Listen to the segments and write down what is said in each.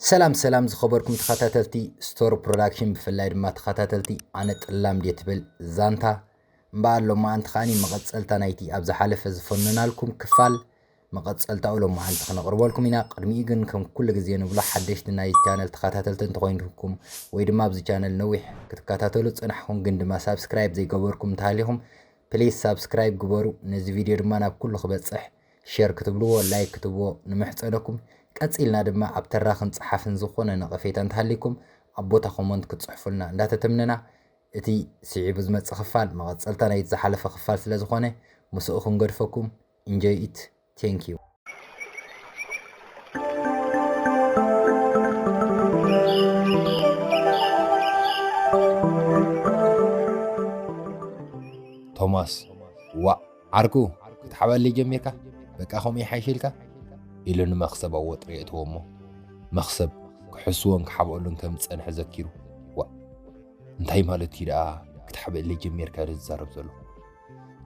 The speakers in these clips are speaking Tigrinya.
ሰላም ሰላም ዝኸበርኩም ተኸታተልቲ ስቶር ፕሮዳክሽን፣ ብፍላይ ድማ ተኸታተልቲ ኣነ ጥላም ድየ ትብል ዛንታ እምበኣር ሎማዓንቲ ከዓኒ መቐጸልታ ናይቲ ኣብ ዝሓለፈ ዝፈነናልኩም ክፋል መቐጸልታኡ ሎማዓንቲ ክነቕርበልኩም ኢና። ቅድሚኡ ግን ከም ኩሉ ግዜ ንብሎ ሓደሽቲ ናይ ቻነል ተኸታተልቲ እንተኾይንኩም ወይ ድማ ኣብዚ ቻነል ነዊሕ ክትከታተሉ ዝጸናሕኩም ግን ድማ ሳብስክራይብ ዘይገበርኩም እንተሃሊኹም ፕሊስ ሳብስክራይብ ግበሩ። ነዚ ቪድዮ ድማ ናብ ኩሉ ክበጽሕ ሼር ክትብልዎ ላይክ ክትብዎ ንምሕጸነኩም። ቀጺልና ድማ ኣብ ተራኽን ጸሓፍን ዝኾነ ነቐፌታ እንተሃሊኩም ኣብ ቦታ ኮመንት ክትጽሕፉልና እንዳተተምነና እቲ ስዒቡ ዝመጽእ ክፋል መቐጸልታ ናይቲ ዝሓለፈ ክፋል ስለ ዝኾነ ምስኡ ክንገድፈኩም። Enjoy it. Thank you. ቶማስ፣ ዋእ ዓርኩ፣ ክትሓበለይ ጀሚርካ? በቃ ከምኡ ይሓይሽ ኢልካ? ኢሉ ንመኽሰብ ኣብ ወጥሪ የእትዎ እሞ መኽሰብ ክሕስዎን ክሓብአሉን ከም ዝጸንሐ ዘኪሩ፣ ዋእ እንታይ ማለት እዩ ደኣ ክትሓበለይ ጀሚርካ ኢሉ ዝዛረብ ዘሎ?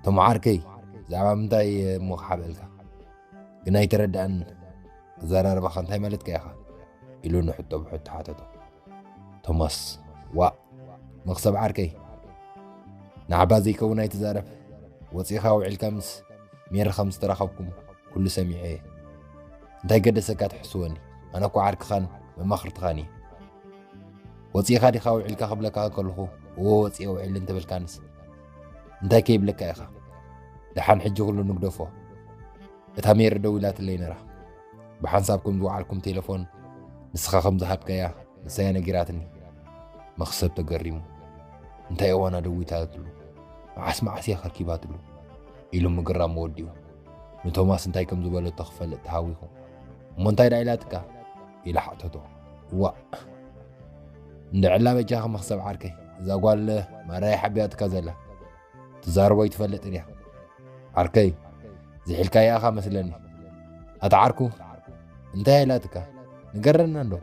ቶም ዓርከይ፣ ብዛዕባ ምንታይ እሞ ክሓብአልካ? ግን ኣይተረድኣንን። ኣዘራርባኻ እንታይ ማለትካ ኢኻ? ኢሉ ንሕቶ ብሕቶ ሓተቶ። ቶማስ፣ ዋእ መኽሰብ ዓርከይ፣ ንዓባ ዘይከውን ኣይትዛረብ። ወጺእኻ ውዒልካ ምስ ሜሪ ከም ዝተራኸብኩም ኩሉ ሰሚዐ እየ። እንታይ ገደሰካ ትሕስወኒ? ኣነ እኮ ዓርክኻን መማኽርትኻን እየ። ወጺእኻ ዲኻ ውዒልካ ክብለካ ከለኹ፣ እወ ወጺኤ ውዒል እንተበልካንስ እንታይ ከይብለካ ኢኻ? ደሓን ሕጂ ኩሉ ንግደፎ። እታ ሜሪ ደዊላትለይ ነራ። ብሓንሳብ ከም ዝወዓልኩም ቴሌፎን ንስኻ ከም ዝሃብካያ ንሳያ ነጊራትኒ። መኽሰብ ተገሪሙ፣ እንታይ እዋና ደዊታትሉ? መዓስ መዓስ እያ ከርኪባትሉ? ኢሉ ምግራሙ ወዲኡ ንቶማስ እንታይ ከም ዝበለቶ ክፈልጥ ተሃዊኹ፣ እሞ እንታይ ደኣ ኢላትካ? ኢሉ ሓተቶ። ዋእ እንድዕላ በጃኻ መኽሰብ ዓርከይ፣ እዛ ጓል ማራ እያ ሓቢኣትካ ዘላ። ትዛረቦ ኣይትፈልጥን እያ። ዓርከይ፣ ዝሒልካያ ኢኻ መስለኒ። ኣታ ዓርኩ፣ እንታይ ኢላትካ? ንገረና እንዶ።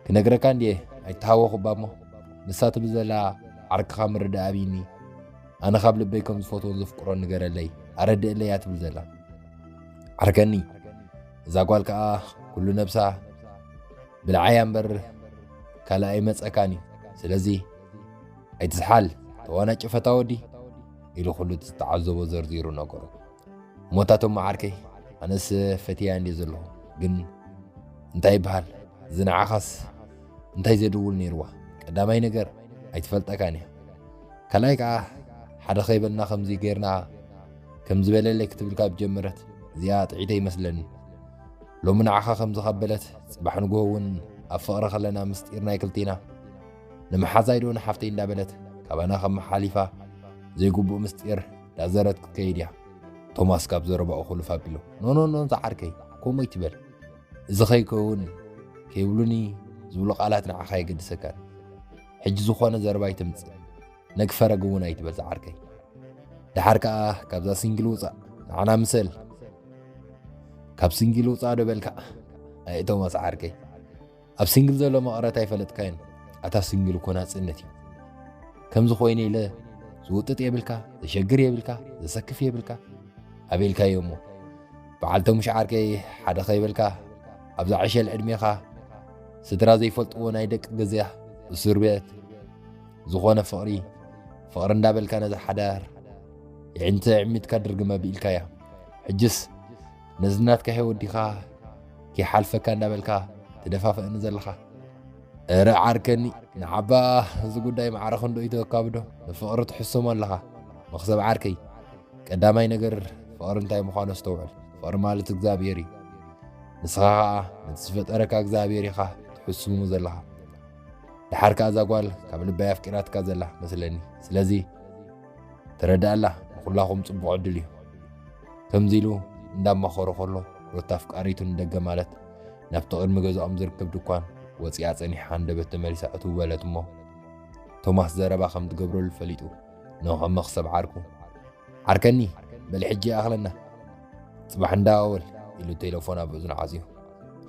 ክነግረካ እንድየ፣ ኣይተሃወኹ እባ እሞ። ንሳ ትብል ዘላ ዓርክኻ ምርዳእ ኣብይኒ። ኣነ ካብ ልበይ ከም ዝፈትዎን ዘፍቅሮን ንገረለይ፣ ኣረድእለይ እያ ትብል ዘላ። ዓርከኒ፣ እዛ ጓል ከኣ ኩሉ ነብሳ ብልዓያ እምበር ካልእ ኣይመጸካን እዩ። ስለዚ ኣይትዝሓል፣ ተዋናጭ ፈታ ወዲ፣ ኢሉ ኩሉ እቲ ዝተዓዘቦ ዘርዚሩ ነገሮ። እሞ እታ ቶም ዓርከይ፣ ኣነስ ፈትያ እንድየ ዘለኹ፣ ግን እንታይ ይበሃል፣ እዚ ንዓኻስ እንታይ ዘድውል ነይርዋ? ቀዳማይ ነገር ኣይትፈልጠካን እያ። ካልኣይ ከኣ ሓደ ከይበልና ከምዚ ጌርና ከም ዝበለለይ ክትብል ካብ ጀመረት፣ እዚኣ ጥዒተይ ይመስለኒ። ሎሚ ንዓኻ ከም ዝኸበለት፣ ጽባሕ ንግሆ እውን ኣብ ፍቕሪ ከለና ምስጢር ናይ ክልቴና ንመሓዛይ ዶ ንሓፍተይ እንዳበለት ካባና ከመሓሊፋ ዘይግቡእ ምስጢር ዳዘረት ክትከይድ እያ። ቶማስ ካብ ዘረባኡ ክልፍ ኣቢሉ፣ ኖ፣ ኖ፣ ኖ፣ ዝዓርከይ፣ ከምኡ ኣይትበል። እዚ ከይከውን ከይብሉኒ ዝብሉ ቃላት ንዓኻ የገድሰካን። ሕጂ ዝኾነ ዘረባ ኣይተምጽእ። ነግፈረግ እውን ኣይትበል ዝዓርከይ። ደሓር ከኣ ካብዛ ሲንግል ውጻእ፣ ንዓና ምሰል። ካብ ሲንግል ውጻእ ዶ በልካ? ኣይ ቶማስ ዓርከይ፣ ኣብ ሲንግል ዘሎ መቐረት ኣይፈለጥካዮን። ኣታ ሲንግል እኮ ናጽነት እዩ። ከምዚ ኮይነ ኢለ ዝውጥጥ የብልካ፣ ዘሸግር የብልካ፣ ዘሰክፍ የብልካ። ኣበልካዮ እሞ በዓልቶም ሻዓርከይ ሓደ ከይበልካ ኣብዛ ዕሸል ዕድሜኻ ስድራ ዘይፈልጥዎ ናይ ደቂ ገዛ እስር ቤት ዝኾነ ፍቕሪ ፍቕሪ እንዳበልካ ነዛ ሓዳር ይዕንተ ዕሚትካ ድርግም ኣቢልካያ። ሕጅስ ነዚ ናትካ ህይወት ዲኻ ከይሓልፈካ እንዳበልካ ትደፋፍእኒ ዘለኻ? እረ ዓርከኒ ንዓባ እዚ ጉዳይ ማዕረ ክንዶ ይተወካብዶ ንፍቕሪ ትሕስሞ ኣለኻ መኽሰብ ዓርከይ። ቀዳማይ ነገር ፍቕሪ እንታይ ምዃኑ ኣስተውዕል። ፍቕሪ ማለት እግዚኣብሔር እዩ። ንስኻ ኸኣ ነቲ ዝፈጠረካ እግዚኣብሔር ኢኻ ትሕስሙ ዘለኻ። ደሓር ከኣ እዛ ጓል ካብ ልባይ ኣፍቂራትካ ዘላ መስለኒ። ስለዚ ተረድኣላ፣ ንኹላኹም ጽቡቕ ዕድል እዩ። ከምዚ ኢሉ እንዳማኸሮ ከሎ ሩታ ኣፍቃሪቱ ንደገ ማለት ናብቲ ቅድሚ ገዛኦም ዝርከብ ድኳን ወጺኣ ጸኒሓ ሃንደበት ተመሊሳ እትው በለት እሞ ቶማስ ዘረባ ከም ትገብረሉ ፈሊጡ ንኸመኽሰብ ዓርኩ ዓርከኒ በል ሕጂ ይኣኽለና ጽባሕ እንዳወል ኢሉ ቴሌፎን ኣብ እዝኑ ዓጽዩ።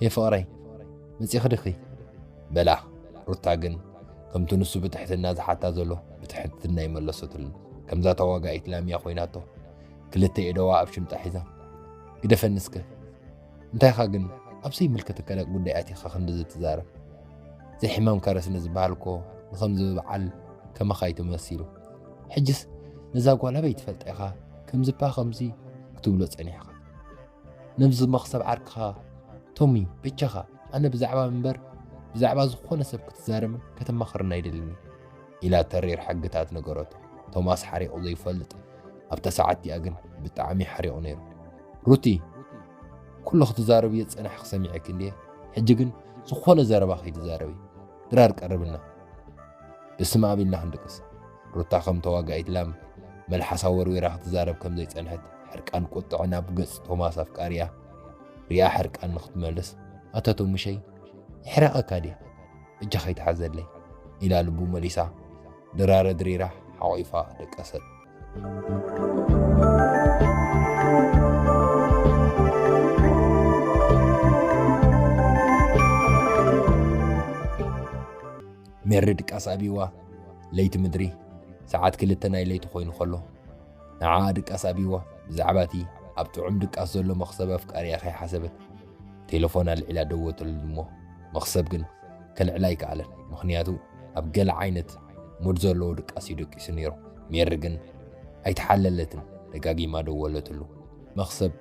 ሄ ፍቕረይ መጺኺ ድኺ? በላ። ሩታ ግን ከምቲ ንሱ ብትሕትና ዝሓታ ዘሎ ብትሕትና ኣይመለሰትሉን። ከምዛ ተዋጋኢት ላምያ ኮይናቶ ክልተ ኢደዋ ኣብ ሽምጣ ሒዛ ግደፈኒ እስከ እንታይኻ ግን ኣብ ዘይምልከተካ ጉዳይ ኣቲኻ ክንድዚ ትዛረብ? ዘይሕማምካ ረስኒ ዝበሃል እኮ ንኸምዚ በዓል ከማኻ እዩ ተመሲሉ። ሕጅስ ነዛ ጓል ኣበይ ትፈልጣ ኢኻ ከምዚ እባ ከምዚ ክትብሎ ጸኒሕካ? ነብዚ መኽሰብ ዓርክኻ ቶሚ፣ በጃኻ ኣነ ብዛዕባ እምበር ብዛዕባ ዝኾነ ሰብ ክትዛረብን ከተማኽርን ኣይደልን ኢላ ተሪር ሕግታት ነገረቶ። ቶማስ ሓሪቑ ዘይፈልጥ ኣብታ ሰዓት እቲኣ ግን ብጣዕሚ ሓሪቑ ነይሩ። ሩቲ፣ ኩሉ ክትዛረብ እየ ዝጸናሕኩ ሰሚዐኪ እንድየ። ሕጂ ግን ዝኾነ ዘረባ ከይትዛረቢ። ድራር ቀርብልና። ብስመ ኣብ ኢልና ክንድቅስ። ሩታ ከም ተዋጋኢት ላም መልሓሳ ወርዊራ ክትዛረብ ከም ዘይጸንሐት ሕርቃን ቁጥዐ ናብ ገጽ ቶማስ ኣፍቃሪያ ሪኣ ሕርቃን ንክትመልስ፣ ኣታ ቶሙሸይ፣ ይሕረቐካ ድየ? እጃኻ ይትሓዘለይ፣ ኢላ ልቡ መሊሳ ድራረ ድሪራ ሓቒፋ ደቀሰት። ሜሪ ድቃስ ኣብይዋ ለይቲ ምድሪ ሰዓት ክልተ ናይ ለይቲ ኮይኑ ከሎ፣ ንዓኣ ድቃስ ኣብይዋ ብዛዕባ እቲ ኣብ ጥዑም ድቃስ ዘሎ መኽሰብ ኣፍቃሪኣ ከይሓሰበት ቴሌፎን ኣልዒላ ደወተሉ እሞ፣ መኽሰብ ግን ከልዕላ ኣይከኣለን። ምኽንያቱ ኣብ ገለ ዓይነት ሙድ ዘለዎ ድቃስ እዩ ደቂሱ ነይሩ። ሜሪ ግን ኣይተሓለለትን፣ ደጋጊማ ደወለትሉ። መኽሰብ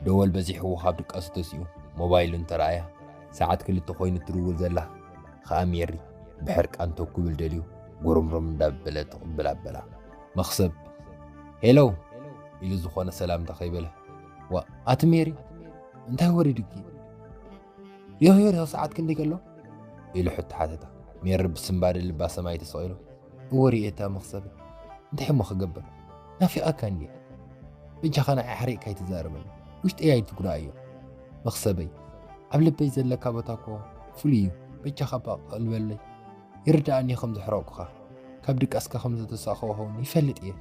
ደወል በዚሕዎ ካብ ድቃሱ ተሲኡ ሞባይሉ እንተረኣያ፣ ሰዓት ክልተ ኮይኑ ትድውል ዘላ ከኣ ሜሪ ብሕርቃን ተው ክብል ደልዩ ጉርምርም እንዳበለ ትቕብል ኣበላ። መኽሰብ፣ "ሄሎ!" ኢሉ ዝኾነ ሰላምታ ከይበለ፣ "ዋ፣ ኣቲ ሜሪ፣ እንታይ ወሪዱኪ? ሪሆ ሪሆ ሰዓት ክንደይ ከሎ?" ኢሉ ሕቶ ሓተታ። ሜሪ ብስንባደ ልባ ሰማይ ተሰቒሉ፣ "እወ ሪኤታ መኽሰብ፣ እንታይ እሞ ክገብር? ናፊቓካ እንድየ። በጃኻ ንዓይ ሓሪቕካ ኣይትዛረበኒ፣ ውሽጠይ ኣይትጉዳኣዮ። መኽሰበይ፣ ኣብ ልበይ ዘለካ ቦታ እኮ ፍሉይ እዩ። በጃኻ እባ ቅልበለይ። ይርድኣኒ ከም ዘሕረቕኩኻ፣ ካብ ድቃስካ ከም ዘተሳእኹ ኸውን ይፈልጥ እየ።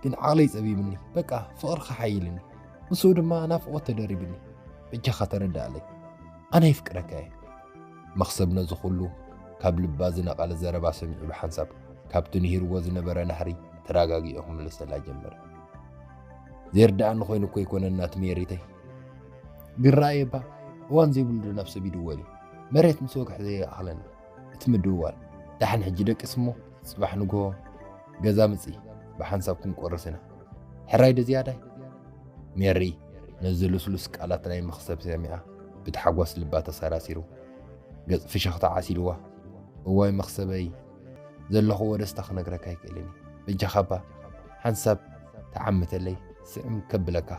ግን ዓቕለይ ጸቢብኒ፣ በቃ ፍቕርኻ ሓይልኒ። ምስኡ ድማ ናፍቖት ተደሪብኒ። በጃኻ ተረዳኣለይ። ኣነ ይፍቅረካ እየ።" መኽሰብ ነዚ ኩሉ ካብ ልባ ዝነቐለ ዘረባ ሰሚዑ ብሓንሳብ ካብቲ ንሂርዎ ዝነበረ ናህሪ ተረጋጊኡ ክምልሰላ ጀመረ። "ዘይርድኣኒ ኮይኑ እኮ ኣይኮነን ናቲ ሜሪተይ። ግን ረኣየ እባ፣ እዋን ዘይብሉ ዶ ናብ ሰብ ይድወል እዩ? መሬት ምስ ወግሐ ዘይኣኽለና እቲ ምድዋል። ደሓን ሕጂ ደቅስ እሞ ጽባሕ ንግሆ ገዛ ምጺ፣ ብሓንሳብ ክንቆርስ ኢና። ሕራይ ዶ ዝያዳይ?" ሜሪ ነዚ ልስሉስ ቃላት ናይ መኽሰብ ሰሚዓ ብታሕጓስ ልባ ተሰራሲሩ፣ ገጽ ፍሽኽታ ዓሲልዋ፣ "እዋይ መኽሰበይ፣ ዘለኽዎ ደስታ ክነግረካ ኣይክእልን እየ። በጃኻ እባ ሓንሳብ ተዓምተለይ፣ ስዕም ከብለካ"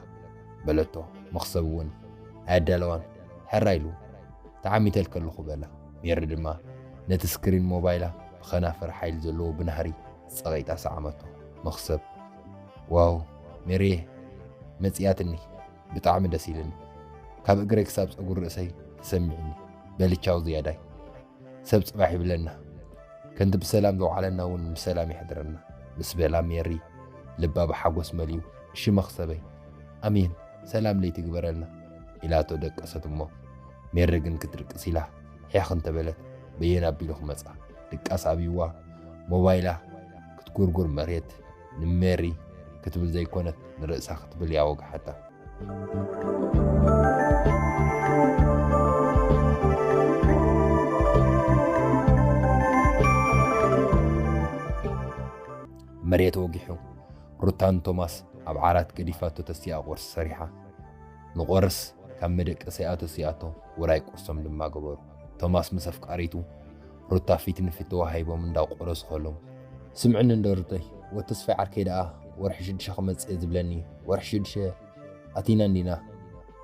በለቶ። መኽሰብ እውን ኣየዳለዋን፣ "ሕራይ" ኢሉ፣ "ተዓሚተልኪ ኣለኹ" በላ። ሜሪ ድማ ነቲ ስክሪን ሞባይላ ብኸናፍር ሓይሊ ዘለዎ ብናህሪ ጸቒጣ ሰዓመቶ። መኽሰብ፣ "ዋው ሜሪየ፣ መጺኣትኒ፣ ብጣዕሚ ደስ ኢልኒ። ካብ እግረይ ክሳብ ጸጉሪ ርእሰይ ተሰሚዕኒ። በሊ ቻው ዝያዳይ። ሰብ ጽባሕ ይብለና። ከምቲ ብሰላም ዘውዓለና እውን ብሰላም የሕድረና" ምስ በላ ሜሪ ልባ ብሓጎስ መሊኡ፣ "እሺ መኽሰበይ፣ ኣሜን፣ ሰላም ለይቲ ግበረልና" ኢላቶ ደቀሰት እሞ፣ ሜሪ ግን ክትድቅስ ኢላ ሕያኽ እንተበለት፣ በየን ኣቢሉ ክመጻ ድቃስ ኣብይዋ፣ ሞባይላ ክትጉርጉር መሬት ንሜሪ ክትብል ዘይኮነት ንርእሳ ክትብል እያ ወግሓታ። መሬት ወጊሑ፣ ሩታን ቶማስ ኣብ ዓራት ገዲፋቶ ተሲኣ ቁርሲ ሰሪሓ። ንቆርስ ካብ መደቀሲኣ ተሲኣቶ፣ ውራይ ቁርሶም ድማ ገበሩ። ቶማስ ምስ ኣፍቃሪቱ ሩታ ፊት ንፊት ተዋሃሂቦም እንዳቆረሱ ከለዉ፣ "ስምዕኒ እንዶ ሩተይ፣ ወዲ ተስፋይ ዓርከይ ደኣ ወርሒ ሽዱሽተ ክመጽእ እየ ዝብለኒ እዩ። ወርሒ ሽዱሽተ ኣቲና እንዲና?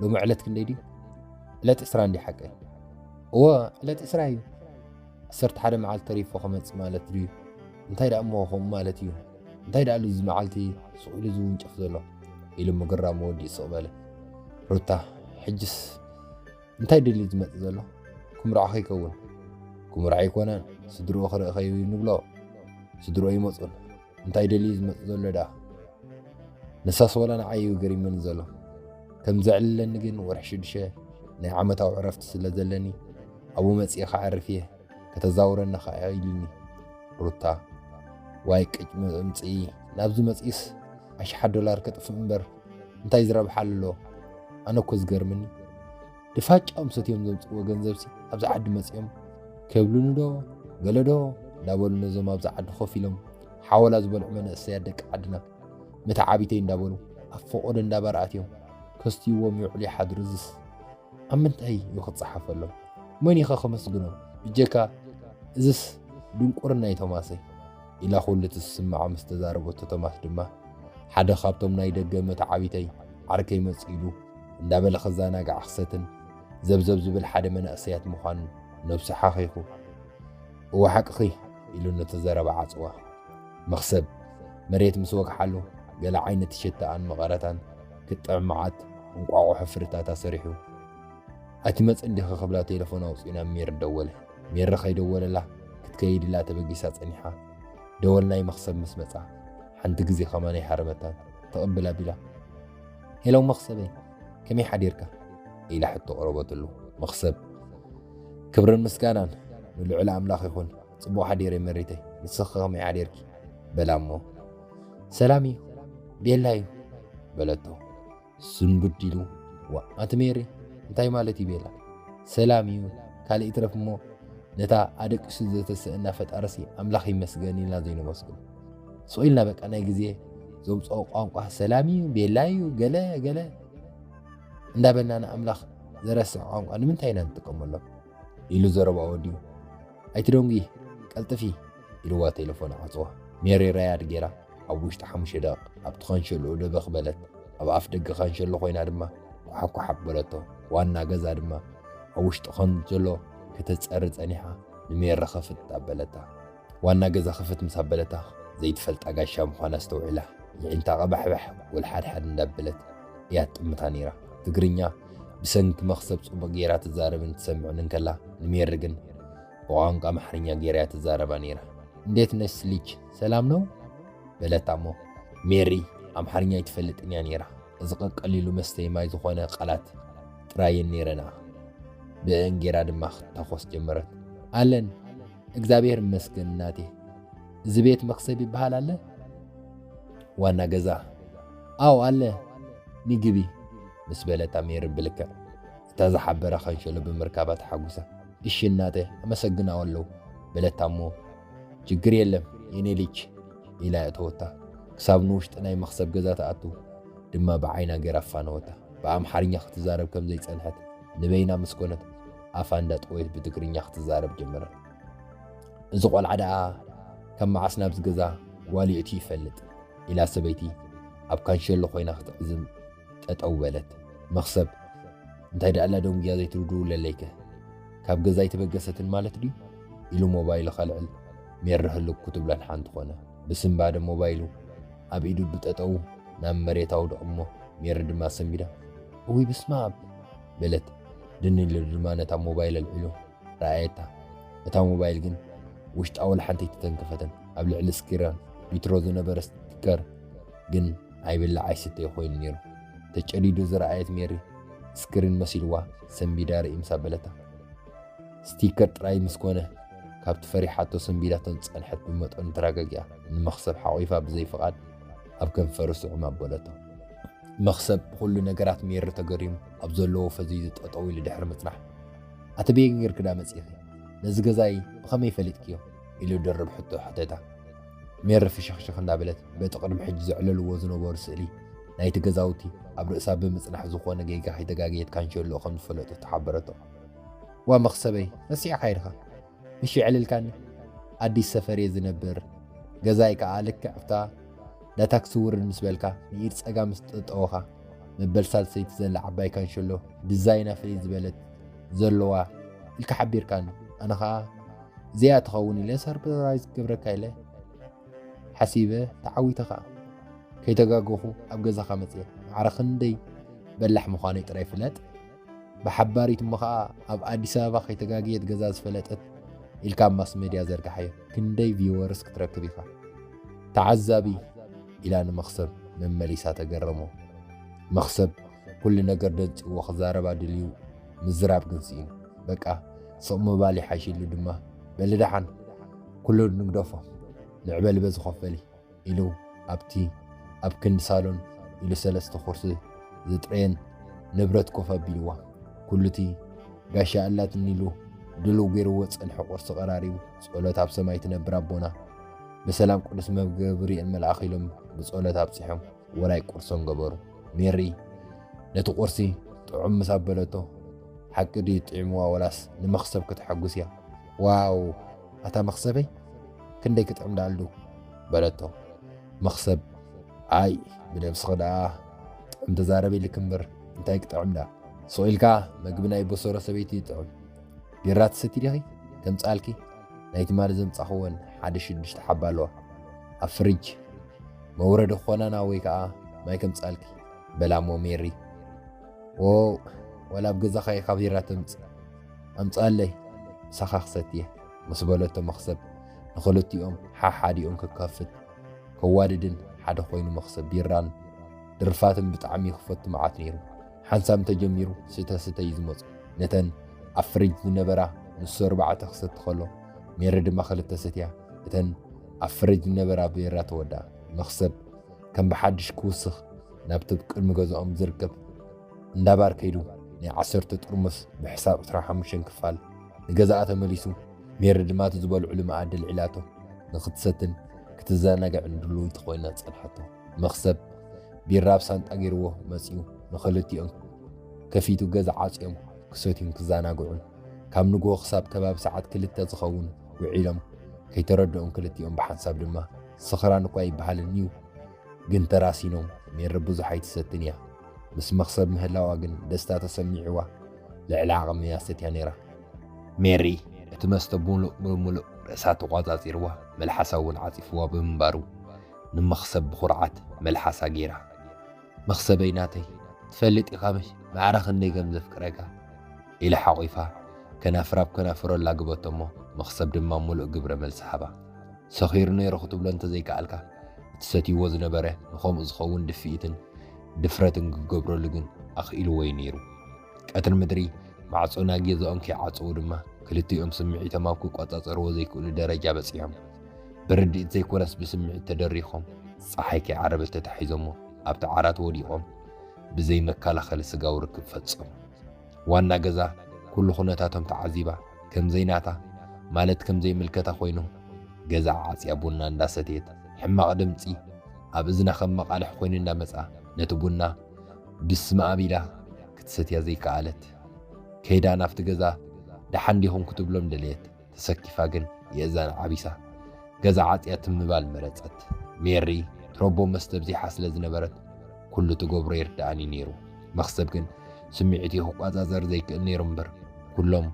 ሎሚ ዕለት ክንደይ ድዩ? ዕለት ዕስራ እንድዩ ሓቀይ?" "እወ፣ ዕለት ዕስራ እዩ። ዓሰርተ ሓደ መዓልቲ ተሪፎ ክመጽእ ማለት ድዩ? እንታይ ደኣ እሞ ከምኡ ማለት እዩ? እንታይ ደኣ ኣሉ እዚ መዓልቲ ስቕ ኢሉ ዝውንጨፍ ዘሎ?" ኢሉ ምግራሙ ወዲኡ ስቕ በለ። ሩታ፣ "ሕጅስ እንታይ ደልዩ ዝመጽእ ዘሎ? ክምርዖ ከይከውን?" "ክምርዖ ኣይኮነን፣ ስድርኡ ክርኢ ከይብሉ ንብሎ። ስድርኡ ይመጹን። እንታይ ደልዩ ዝመጽእ ዘሎ ደኣ? ንሳስ ወላ ንዓይ እዩ ገሪሙኒ ዘሎ። ከም ዘዕልለኒ ግን ወርሒ ሽዱሽተ ናይ ዓመታዊ ዕረፍቲ ስለ ዘለኒ ኣብኡ መጺኤ ከዕርፍ እየ፣ ከተዛውረኒ ከኣ ኢሉኒ." ሩታ፣ "ዋይ ቅጭ ምምጽኢ፣ ናብዚ መጺኡስ ኣሽሓት ዶላር ከጥፍእ እምበር እንታይ ዝረብሓ ኣሎ? ኣነ እኮ ዝገርምኒ፣ ድፋጫኦም ሰትዮም ዘምፅዎ ገንዘብሲ ኣብዚ ዓዲ መፂኦም ከብሉኒ ዶ ገለ ዶ እንዳበሉ ነዞም ኣብዚ ዓዲ ኮፍ ኢሎም ሓወላ ዝበልዑ መናእሰያት ደቂ ዓድና መተዓቢተይ እንዳበሉ ኣብ ፈቆዶ እንዳባር ኣትዮም ከስትይዎም ይውዕሉ ይሓድሩ። እዝስ ኣብ ምንታይ እዩ ክፀሓፈሎም? መን ኢኸ ከመስግኖም? ብጀካ እዝስ ድንቁርና እዩ ቶማሰይ። ኢላ ኩሉ እቲ ዝስምዓ ምስ ተዛረበቶ ቶማስ ድማ ሓደ ካብቶም ናይ ደገ መተዓቢተይ ዓርከይ መፂኡ ኢሉ እንዳበለ ክዘናጋዕ ክሰትን ዘብዘብ ዝብል ሓደ መናእሰያት ምዃኑ ነብሱ ሓኺኹ። እወ ሓቅኺ ኢሉ ነቲ ዘረባ ዓጽዋ። መኽሰብ መሬት ምስ ወግሓሉ ገለ ዓይነት ሸታኣን መቐረታን ክጥዕም መዓት እንቋቑሖ ፍርታታ ሰሪሑ። ኣይትመጽእን ዲኺ ክብላ ቴሌፎን ኣውጺኡ ናብ ሜሪ ደወለ። ሜሪ ከይደወለላ ክትከይድ ኢላ ተበጊሳ ጸኒሓ። ደወል ናይ መኽሰብ ምስ መጻ ሓንቲ ግዜ ከማን ኣይሃረመታን። ትቕብል ኣቢላ ሄሎ መኽሰበይ ከመይ ሓዲርካ? ኢላ ሕቶ ቀረበትሉ። መኽሰብ ክብርን ምስጋናን ንልዑል ኣምላኽ ይኹን። ጽቡቕ ሓዲረ መሪተይ፣ ንስኺ ከመይ ሓዲርኪ? በላ እሞ ሰላም እዩ ቤላ እዩ በለቶ። ስንብድ ኢሉ ዋ ኣቲ ሜሪ እንታይ ማለት እዩ ቤላ? ሰላም እዩ ካልእ ይትረፍ እሞ ነታ ኣደቂሱ ዘተስእና ፈጣርሲ ኣምላኽ ይመስገን ኢልና ዘይነመስግን ስቕ ኢልና በቃ ናይ ግዜ ዘምፅኦ ቋንቋ ሰላም እዩ ቤላ እዩ ገለ ገለ እንዳበልና ንኣምላኽ ዘረስዕ ቋንቋ ንምንታይ ኢና ንጥቀመሎም? ኢሉ ዘረባ ወዲኡ ኣይትደንጉ ቀልጥፊ ኢልዋ ቴሌፎን ዓፅዋ። ሜሪ ራያድ ጌራ ኣብ ውሽጢ ሓሙሽተ ደቂቕ ኣብቲ ኸንሸሎ ደበኽ በለት። ኣብ ኣፍ ደገ ኸንሸሎ ኮይና ድማ ኳሓኳሓ በለቶ። ዋና ገዛ ድማ ኣብ ውሽጢ ኸንሸሎ ከተጸሪ ጸኒሓ ንሜሪ ኸፍት ኣበለታ። ዋና ገዛ ኸፍት ምስ ኣበለታ ዘይትፈልጣ ጋሻ ምዃና ኣስተውዒላ ይዒንታ ቀባሕባሕ ወልሓድሓድ እንዳበለት እያ ትጥምታ ነይራ። ትግርኛ ብሰንኪ መኽሰብ ጽቡቕ ጌራ ትዛረብን ትሰምዕን እንከላ ንሜሪ ግን ብቋንቋ ኣምሓርኛ ጌራ እያ ትዛረባ ነይራ። እንዴት ነሽ ልጅ ሰላም ነው? በለታ እሞ ሜሪ ኣምሓርኛ ኣይትፈልጥን እያ ነይራ። እዚ ቀቀሊሉ መስተይ ማይ ዝኾነ ቃላት ጥራየን ነይረና። ብእን ጌራ ድማ ክትታኾስ ጀመረት። ኣለን እግዚኣብሔር ይመስገን እናቴ። እዚ ቤት መኽሰብ ይበሃል ኣለ? ዋና ገዛ ኣው ኣለ ንግቢ ምስ በለታ ሜሪ ብልክዕ እታ ዝሓበራ ኸንሸሎ ብምርካባ ተሓጉሳ። እሺ እናተ ኣመሰግናው ኣለዉ በለታ እሞ ችግር የለም የኔ ልጅ ኢላ እተወታ። ክሳብ ንውሽጢ ናይ መኽሰብ ገዛ ትኣቱ ድማ ብዓይና ገይራ ኣፋነወታ። ብኣምሓርኛ ክትዛረብ ከም ዘይጸንሐት ንበይና ምስ ኮነት ኣፋ እንዳጠወየት ብትግርኛ ክትዛረብ ጀመረት። እዚ ቆልዓ ደኣ ካብ መዓስ ናብዚ ገዛ ጓሊኡ እቲ ይፈልጥ ኢላ ሰበይቲ ኣብ ካንሸሎ ኮይና ክትዕዝም ጠጠው በለት። መኽሰብ እንታይ ደኣ ኣላ ደንጉያ ዘይትርድኡ ለለይከ ካብ ገዛ ኣይተበገሰትን ማለት ድዩ ኢሉ ሞባይሉ ከልዕል ሜሪ ህልኩ ትብለን ሓንቲ ኮነ። ብስንባደ ሞባይሉ ኣብ ኢዱ ብጠጠው ናብ መሬት ኣውድቕ እሞ ሜሪ ድማ ሰንቢዳ እውይ ብስማብ በለት። ድን ኢሉ ድማ ነታ ሞባይል ኣልዒሉ ረኣየታ። እታ ሞባይል ግን ውሽጣ ወላ ሓንቲ ኣይተተንከፈትን። ኣብ ልዕሊ ስክሪን ቢትሮ ዝነበረ ስቲከር ግን ኣይብላዕ ኣይስተዮ ኮይኑ ነይሩ። ተጨዲዱ ዝረኣየት ሜሪ ስክሪን መሲልዋ ሰንቢዳ ርኢ ምስ ኣበለታ ስቲከር ጥራይ ምስ ኮነ ካብቲ ፈሪሓቶ ሰንቢዳቶ ዝጸንሐት ብመጠኑ ተረጋጊኣ ንመኽሰብ ሓቒፋ ብዘይ ፍቓድ ኣብ ከንፈሩ ስዕም ኣበለቶ። መኽሰብ ብኹሉ ነገራት ሜሪ ተገሪሙ ኣብ ዘለዎ ፈዚዙ ጠጠው ኢሉ ድሕሪ ምጽናሕ ኣቲ በየን ጌርኪ ዳ መጺኺ? ነዚ ገዛይ ብኸመይ ፈሊጥክዮ? ኢሉ ድርብ ሕቶ ሓተታ። ሜሪ ፍሽኽሽኽ እንዳበለት በቲ ቅድሚ ሕጂ ዘዕለልዎ ዝነበሩ ስእሊ ናይቲ ገዛውቲ ኣብ ርእሳ ብምጽናሕ ዝኾነ ጌጋ ከይተጋገየት ካንሸሎኡ ከም ዝፈለጦ ተሓበረቶ። ዋ መኽሰበይ ረሲዕኻዮ ዲኻ? ምሽ የዕልልካኒ ኣዲስ ሰፈር እየ ዝነብር። ገዛይ ከኣ ልክዕ ኣብታ ዳ ታክሲ ውርድ ምስ በልካ ንኢድ ጸጋም ምስ ጠጠወኻ መበል ሳልሰይቲ ዘላ ዓባይ ካንሸሎ ዲዛይና ፍልይ ዝበለት ዘለዋ ኢልካ ሓቢርካኒ። ኣነ ኸኣ እዚኣ ትኸውን ኢለ ሰርፕራይዝ ክገብረካ ኢለ ሓሲበ ተዓዊተ ኸኣ። ከይተጋገኹ ኣብ ገዛኻ መጽየ ማዕረ ክንደይ በላሕ ምዃነይ ጥራይ ፍለጥ። ብሓባሪት እሞ ኸኣ ኣብ ኣዲስ ኣበባ ከይተጋግየት ገዛ ዝፈለጠት ኢልካ ኣብ ማስ ሜድያ ዘርግሓዮ ክንደይ ቪወርስ ክትረክብ ኢኻ ተዓዛቢ ኢላ ንመኽሰብ መመሊሳ ተገረሞ። መኽሰብ ኩሉ ነገር ደንጺዎ ክዛረባ ድልዩ ምዝራብ ግን ስኢኑ። በቃ ስቕ ምባል ይሓይሽ ኢሉ ድማ በሊ ደሓን ኩሉ ንግደፎ ንዕበሊ በዚ ኮፈሊ ኢሉ ኣብቲ ኣብ ክንዲ ሳሎን ኢሉ ሰለስተ ኩርሲ ዝጥረየን ንብረት ኮፍ ኣቢልዋ። ኩሉቲ ጋሻ ኣላትኒ ኢሉ ድልው ገይርዎ ዝጸንሐ ቁርሲ ቀራሪቡ፣ ጸሎት ኣብ ሰማይ ትነብር ኣቦና፣ ብሰላም ቅዱስ መገብርኤል መልኣኽ ኢሎም ብጸሎት ኣብጺሖም፣ ወራይ ቁርሶም ገበሩ። ሜሪ ነቲ ቁርሲ ጥዑም ምስ ኣበለቶ፣ ሓቂ ድዩ ጥዒምዋ ወላስ ንመኽሰብ ከተሐጉስ እያ? ዋው፣ ኣታ መኽሰበይ፣ ክንደይ ክጥዕም ደኣልዱ? በለቶ። መኽሰብ፣ ኣይ፣ ብነብስኺ ደኣ ጥዑም ተዛረቢ ኢልኪ እምበር፣ እንታይ ክጥዕም ደኣ? ስቕ ኢልካ መግቢ ናይ በሰሮ ሰበይቲ ይጥዕም። ቢራ ትሰቲ ዲኺ? ከምጽኣልኪ? ናይ ትማሊ ዘምጻኽወን ሓደ ሽዱሽተ ሓባ ኣለዋ። ኣብ ፍሪጅ። መውረዲ ክኾናና ወይ ከኣ ማይ ከምጽኣልኪ? በላ እሞ ሜሪ። ዎው፣ ዋላ ኣብ ገዛኻ ኢኻ ቢራ ተምጽእ። ኣምጽኣለይ፣ ምሳኻ ክሰትየ። ምስ በለቶ መኽሰብ ንኽልቲኦም ሓሓዲኦም ክከፍት ከዋድድን ሓደ ኮይኑ መኽሰብ ቢራን ድርፋትን ብጣዕሚ ክፈቱ መዓት ነይሩ። ሓንሳብ እንተጀሚሩ ስተ ስተ እዩ ዝመጾ። ነተን ኣብ ፍሪጅ ዝነበራ ንሱ ኣርባዕተ ክሰቲ ከሎ ሜሪ ድማ ክልተ ሰትያ። እተን ኣብ ፍሪጅ ዝነበራ ቢራ ተወድኣ። መኽሰብ ከም ብሓድሽ ክውስኽ ናብቲ ቅድሚ ገዛኦም ዝርከብ እንዳ ባር ከይዱ ናይ ዓሰርተ ጥርሙስ ብሕሳብ ዕስራን ሓሙሽተን ክፋል ንገዛኣ ተመሊሱ። ሜሪ ድማ እቲ ዝበልዕሉ መኣዲ ኣልዒላቶ ንኽትሰትን ክትዘናግዕን ድልውቲ ኮይና ጸንሓቶ። መኽሰብ ቢራ ኣብ ሳንጣ ገይርዎ መጺኡ ንኽልቲኦም ከፊቱ ገዛ ዓጽዮም ክሰትዩን ክዘናግዑን ካብ ንግሆ ክሳብ ከባቢ ሰዓት ክልተ ዝኸውን ውዒሎም ከይተረድኦም ክልቲኦም ብሓንሳብ ድማ ስኽራን እኳ ኣይበሃልን እዩ ግን ተራሲኖም። ሜሪ ብዙሕ ኣይትሰትን እያ። ምስ መኽሰብ ምህላዋ ግን ደስታ ተሰሚዕዋ ልዕሊ ዓቕሚ እያ ሰትያ ነይራ። ሜሪ እቲ መስተ ብምሉእ ብምሉእ ርእሳ ተቋጻጺርዋ መልሓሳ እውን ዓጺፍዋ ብምንባሩ ንመኽሰብ ብኹርዓት መልሓሳ ገይራ፣ መኽሰበይ ናተይ፣ ትፈልጥ ኢኻ ምሽ ማዕረ ክንደይ ከም ዘፍቅረካ? ኢላ ሓቒፋ ከናፍራ ኣብ ከናፍሮ ኣላግበቶ እሞ መኽሰብ ድማ ምሉእ ግብረ መልሲ ሃባ። ሰኺሩ ነይሩ ክትብሎ እንተዘይከኣልካ እቲ ሰትይዎ ዝነበረ ንኸምኡ ዝኸውን ድፍኢትን ድፍረትን ክገብረሉ ግን ኣኽኢልዎ እዩ ነይሩ። ቀትሪ ምድሪ ማዕጾ ናይ ገዛኦም ከይዓጸዉ ድማ ክልቲኦም ስምዒቶም ኣብ ክቆጻጸርዎ ዘይክእሉ ደረጃ በጺሖም። ብርድኢት ዘይኮነስ ብስምዒት ተደሪኾም ጸሓይ ከይዓረበት ተታሒዞሞ ኣብቲ ዓራት ወዲቖም ብዘይ መከላኸሊ ስጋዊ ርክብ ፈጸሙ። ዋና ገዛ ኩሉ ኩነታቶም ተዓዚባ ከም ዘይናታ ማለት ከም ዘይምልከታ ኮይኑ ገዛ ዓጽያ ቡና እንዳሰተየት ሕማቕ ድምጺ ኣብ እዝና ከም መቓልሕ ኮይኑ እንዳመጻ ነቲ ቡና ብስመ ኣብ ኢላ ክትሰትያ ዘይከኣለት። ከይዳ ናብቲ ገዛ ደሓን ዲኹም ክትብሎም ደለየት። ተሰኪፋ ግን የእዛን ዓቢሳ ገዛ ዓጽያ ትም ምባል መረጸት። ሜሪ ትረቦ መስተ ኣብዚሓ ስለ ዝነበረት ኩሉ ትገብሮ ይርድኣኒ ነይሩ። መኽሰብ ግን ስምዒቱ ክቋጻጸር ዘይክእል ነይሩ እምበር ኩሎም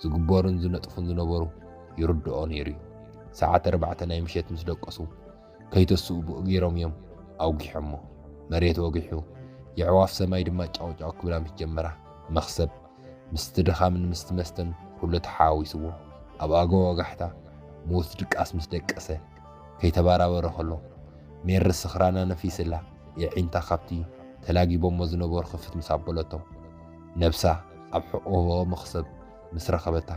ዝግበሩን ዝነጥፉን ዝነበሩ ይርድኦ ነይሩ እዩ። ሰዓት ኣርባዕተ ናይ ምሸት ምስ ደቀሱ ከይተስኡ ብእጊሮም እዮም ኣውጊሖሞ። መሬት ወጊሑ የዕዋፍ ሰማይ ድማ ጫውጫው ክብላ ምስ ጀመራ መኽሰብ ምስቲ ድኻምን ምስቲ መስተን ኩሉ ተሓዋዊስዎ ኣብ ኣገዋጋሕታ ምዉት ድቃስ ምስ ደቀሰ ከይተባራበረ ከሎ ሜሪ ስኽራና ነፊስላ የዒንታ ካብቲ ተላጊቦሞ ዝነበሩ ክፍት ምስ ኣበለቶም ነብሳ ኣብ ሕቑፎ መኽሰብ ምስ ረኸበታ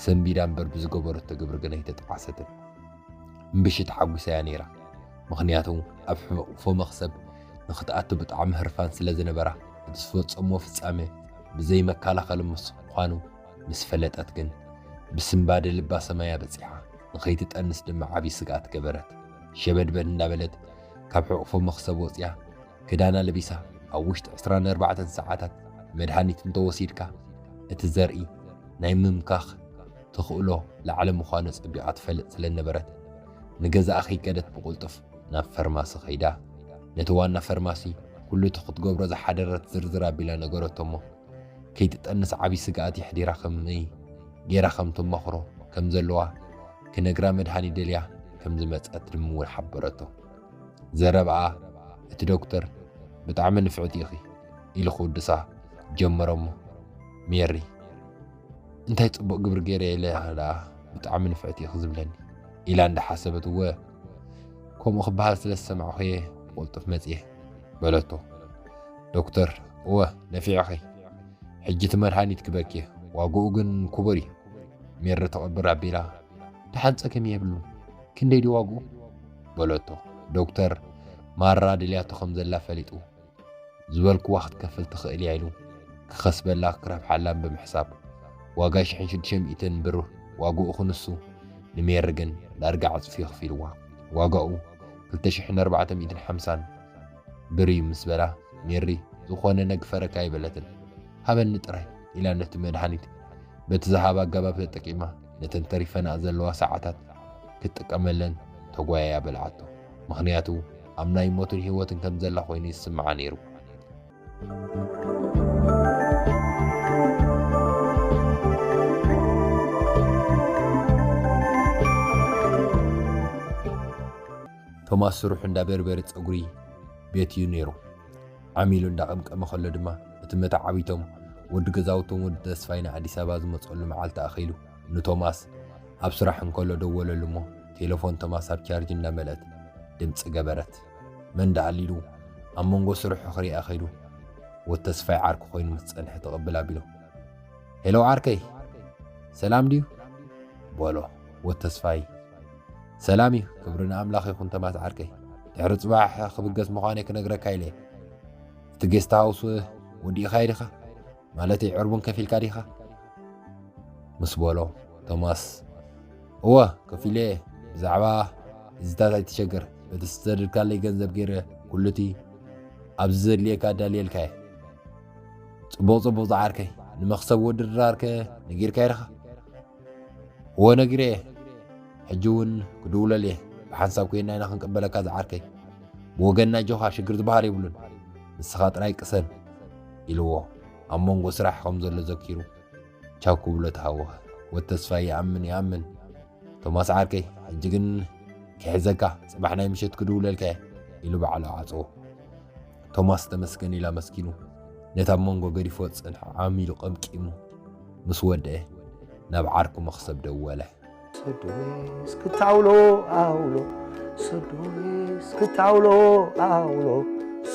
ሰንቢዳ እምበር ብዝገበረቶ ግብሪ ግን ኣይተጠዓሰትን። እምብሺ ተሓጒሳ እያ ነይራ። ምኽንያቱ ኣብ ሕቑፎ መኽሰብ ንኽትኣቱ ብጣዕሚ ህርፋን ስለ ዝነበራ እቲ ዝፈጸምዎ ፍጻሜ ብዘይ መከላኸሊ ምስ ምዃኑ ምስ ፈለጠት ግን ብስንባደ ልባ ሰማያ በጺሓ ንኸይትጠንስ ድማ ዓብዪ ስግኣት ገበረት። ሸበድበድ እንዳበለት ካብ ሕቑፎ መኽሰብ ወጺኣ ክዳና ለቢሳ ኣብ ውሽጢ ዕስራን ኣርባዕተን ሰዓታት መድሃኒት እንተወሲድካ እቲ ዘርኢ ናይ ምምካኽ ተኽእሎ ላዕሊ ምዃኑ ጸቢቓ ትፈልጥ ስለ ነበረት ንገዛኣ ከይከደት ብቕልጡፍ ናብ ፈርማሲ ከይዳ ነቲ ዋና ፈርማሲ ኩሉ እቲ ክትገብሮ ዝሓደረት ዝርዝር ኣቢላ ነገረቶ እሞ ከይትጠንስ ዓብዪ ስግኣት የሕዲራ ከመይ ገይራ ከም ትመኽሮ ከም ዘለዋ ክነግራ መድሃኒት ደልያ ከም ዝመጸት ድማ ሓበረቶ። ዘረባኣ እቲ ዶክተር ብጣዕሚ ንፍዕቲ ኢኺ ኢሉ ክውድሳ ጀመረ እሞ ሜሪ እንታይ ጽቡቕ ግብሪ ገይረ ኢለ ደኣ ብጣዕሚ ንፍዕቲ ኢኺ ዝብለኒ ኢላ እንዳሓሰበት እወ ከምኡ ክበሃል ስለ ዝሰማዕኹ እየ ብቕልጡፍ መጽየ በለቶ። ዶክተር እወ ነፊዕኺ ሕጂ እቲ መድሃኒት ክበኪ ዋግኡ ግን ክቡር እዩ። ሜሪ ተቐብር ኣቢላ ደሓን ጸገም የብሉን ክንደይ ድዩ ዋግኡ? በለቶ። ዶክተር ማራ ደልያቶ ከም ዘላ ፈሊጡ ዝበልክዋ ክትከፍል ትኽእል እያ ኢሉ ክኸስበላ ክረብሓላን ብምሕሳብ ዋጋ ሽሕን ሽዱሽተ ሚእትን ብር ዋግኡ ክንሱ ንሜሪ ግን ዳርጋ ዕጽፊ ከፊልዋ። ዋጋኡ ክልተ ሽሕን ኣርባዕተ ሚእትን ሓምሳን ብር እዩ ምስ በላ፣ ሜሪ ዝኾነ ነግፈረካ ኣይበለትን። ሃበኒ ጥራይ ኢላ ነቲ መድሃኒት በቲ ዝሃባ ኣገባብ ተጠቂማ ነተን ተሪፈንኣ ዘለዋ ሰዓታት ክትጥቀመለን ተጓይያ በልዓቶ። ምኽንያቱ ኣብ ናይ ሞትን ህይወትን ከም ዘላ ኮይኑ ይስምዓ ነይሩ። ቶማስ ስርሑ እንዳ በርበረ ጸጉሪ ቤት እዩ ነይሩ። ዓሚሉ እንዳቐምቀመ ከሎ ድማ እቲ መተዓቢቶም ወዲ ገዛውቶም ወዲ ተስፋይ ንኣዲስ ኣበባ ዝመጸሉ መዓልቲ ኣኺሉ ንቶማስ ኣብ ስራሕ እንከሎ ደወለሉ እሞ ቴሌፎን ቶማስ ኣብ ቻርጅ እንዳመልአት ድምጺ ገበረት። መን ደኣሊሉ ኣብ መንጎ ስርሑ ክሪኣ ከይዱ ወዲ ተስፋይ ዓርኩ ኮይኑ ምስ ጸንሐ ተቐብል ኣቢሉ፣ "ሄሎ ዓርከይ፣ ሰላም ድዩ?" በሎ። ወዲ ተስፋይ፣ "ሰላም እዩ፣ ክብሪ ንኣምላኽ ይኹን ቶማስ ዓርከይ። ድሕሪ ጽባሕ ክብገስ ምዃነይ ክነግረካ ኢለ። እቲ ጌስት ሃውስ ወዲእኻዮ ዲኻ? ማለተይ ዕርቡን ከፊልካ ዲኻ?" ምስ በሎ፣ ቶማስ፣ "እወ፣ ከፊለ እየ። ብዛዕባ እዚታት ኣይትሸገር። በቲ ዝሰደድካለይ ገንዘብ ገይረ ኩሉቲ ኣብዚ ዘድልየካ ኣዳልየልካ እየ። ጽቡቕ፣ ጽቡቕ ዝዓርከይ። ንመኽሰብ ወዲ ድራርከ ነጊርካዮ ዲኻ?" "እወ፣ ነጊረ እየ። ሕጂ እውን ክድውለል እየ። ብሓንሳብ ኮይና ኢና ክንቅበለካ ዝዓርከይ። ብወገንና ኣጆኻ፣ ሽግር ዝበሃል የብሉን። ንስኻ ጥራይ ቅሰን" ኢልዎ ኣብ መንጎ ስራሕ ከም ዘሎ ዘኪሩ ቻው ክብሎ ተሃወኸ። ወዲ ተስፋይ ይኣምን ይኣምን፣ "ቶማስ ዓርከይ፣ ሕጂ ግን ክሕዘካ፣ ጽባሕ ናይ ምሸት ክድውለልካ እየ" ኢሉ ባዕሉ ዓጽዎ። ቶማስ ተመስገን ኢሉ ኣመስጊኑ ነታ መንጎ ገዲፍዎ ዝጸንሐ ዓሚሉ ቀምቂሙ ምስ ወደአ ናብ ዓርኩ መኽሰብ ደወለ። ሰዶስ ክታውሎ ኣውሎ፣ ሰዶስ ክታውሎ ኣውሎ፣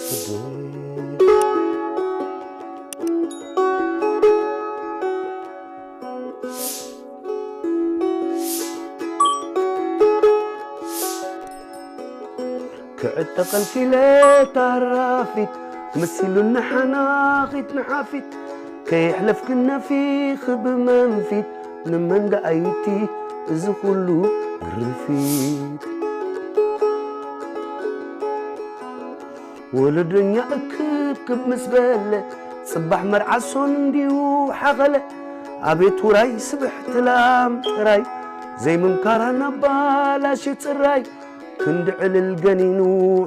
ሰዶስ። ክዕጠቐልኪ ኢለ ታራፊት፣ መሲሉኒ ሓናኺት ንሓፊት፣ ከየሕለፍክን ነፊኺ ብመንፊት፣ ንመን ደኣ ይቲ እዚ ኩሉ ግርፊት? ወለዶኛ እክብክብ ምስ በለ፣ ጽባሕ መርዓ ሶን እንድዩ ሓኸለ። ኣቤት ውራይ ስብሕቲ ላም ጥራይ፣ ዘይምምካራ ናብ ባላሽ ጽራይ። ክንዲ ዕልል ገኒኑ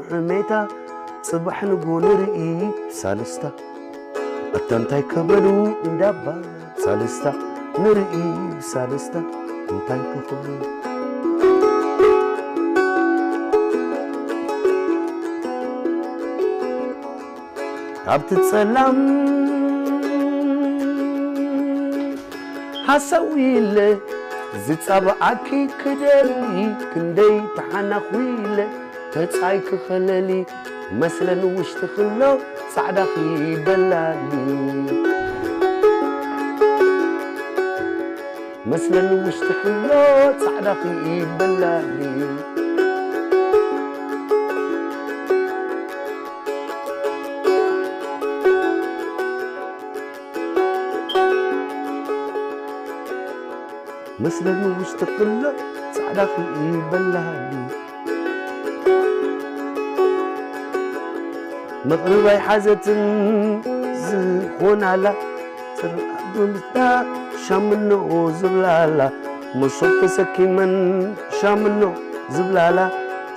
ሕሜታ፣ ጽባሕ ንጎ ንርኢ ብሳልስታ። ኣታ እንታይ ከበሉ እንዳባ ሳልስታ ንርኢ ሳልስታ እንታይ ክኽብሉ። ካብቲ ጸላም ሃሰው ኢለ ዝጻብኣኪ ክደሊ ክንደይ ተሓናኹ ኢለ ተጻይ ክኸለሊ መስለን ውሽጢ ክሎ ጻዕዳኺ በላሊ። መስለን ውሽጢ ክሎ ጻዕዳኺ በላሊ። መስለን ውሽጢ ክሎ ጻዕዳኺ በላሊ። መቕርብ ኣይሓዘትን ዝኾናላ፣ ጽርዓት ብምስታ ሻምኖ ዝብላላ፣ መሶብ ተሰኪመን ሻምኖ ዝብላላ፣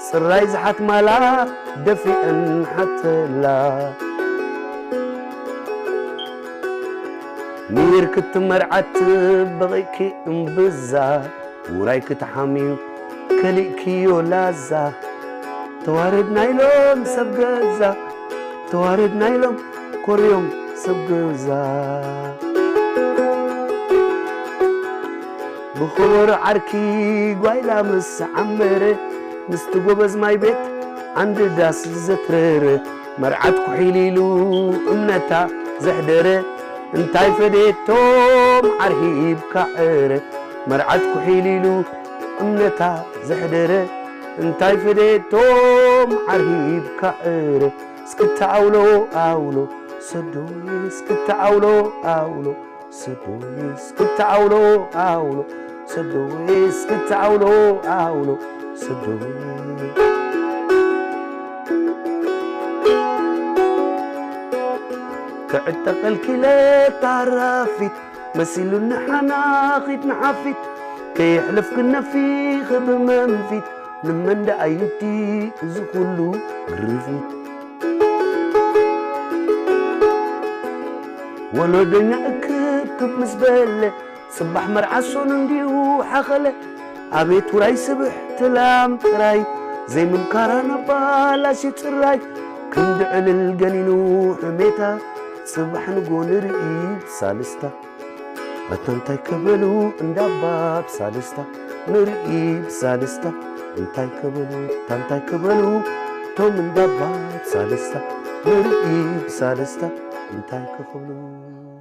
ጽራይ ዝሓትማላ ደፊአን ሓተላ። ሚር ክትመርዓት በቒዕኪ እምብዛ፣ ውራይ ክትሓምዩ ከሊእክዮ ላዛ። ተዋረድና ኢሎም ሰብ ገዛ፣ ተዋረድና ኢሎም ኮርዮም ሰብ ገዛ። ብኸበሮ ዓርኪ ጓይላ ምስ ዓመረ፣ ምስቲ ጎበዝ ማይ ቤት ዓንዲ ዳስ ዘትረረ፣ መርዓት ኩሒል ኢሉ እምነታ ዘሕደረ፣ እንታይ ፈዴቶ መዓር ሂብካ ዕረ። መርዓት ኩሒል ኢሉ እምነታ ዘሕደረ፣ እንታይ ፈዴቶ መዓር ሂብካ ዕረ። እስክታ ኣውሎ ኣውሎ፣ ሰዶይስ ክትዓውሎ ኣውሎ፣ ሰዶይስ ክትዓውሎ ኣውሎ፣ ሰዶይስ ክትዓውሎ ኣውሎ፣ ሰዶይ። ክዕጠቐልኪለ ታራፊት መሲሉኒ ሓናኺት ንሓፊት፣ ከየሕለፍክን ነፊኺ ብመንፊት፣ ንመን ደኣ ይዲ እዚ ኩሉ ግርፊት? ወለዶኛ እክብክብ ምስ በለ፣ ጽባሕ መርዓ ሶን እንዲዩ ሓኸለ። ኣቤት ውራይ ስብሕቲ ላም ጥራይ፣ ዘይምምካራ ናብ ባላሽ ጽራይ። ክንዲ ዕልል ገኒኑ ሕሜታ፣ ጽባሕ ንጎ ንርኢ ብሳልስታ። ኣታ እንታይ ከበሉ እንዳባ ብሳልስታ፣ ንርኢ ብሳልስታ። እንታይ ከበሉ፣ ኣታ እንታይ ከበሉ፣ ቶም እንዳባ ብሳልስታ፣ ንርኢ ብሳልስታ። እንታይ ከኽብሉ።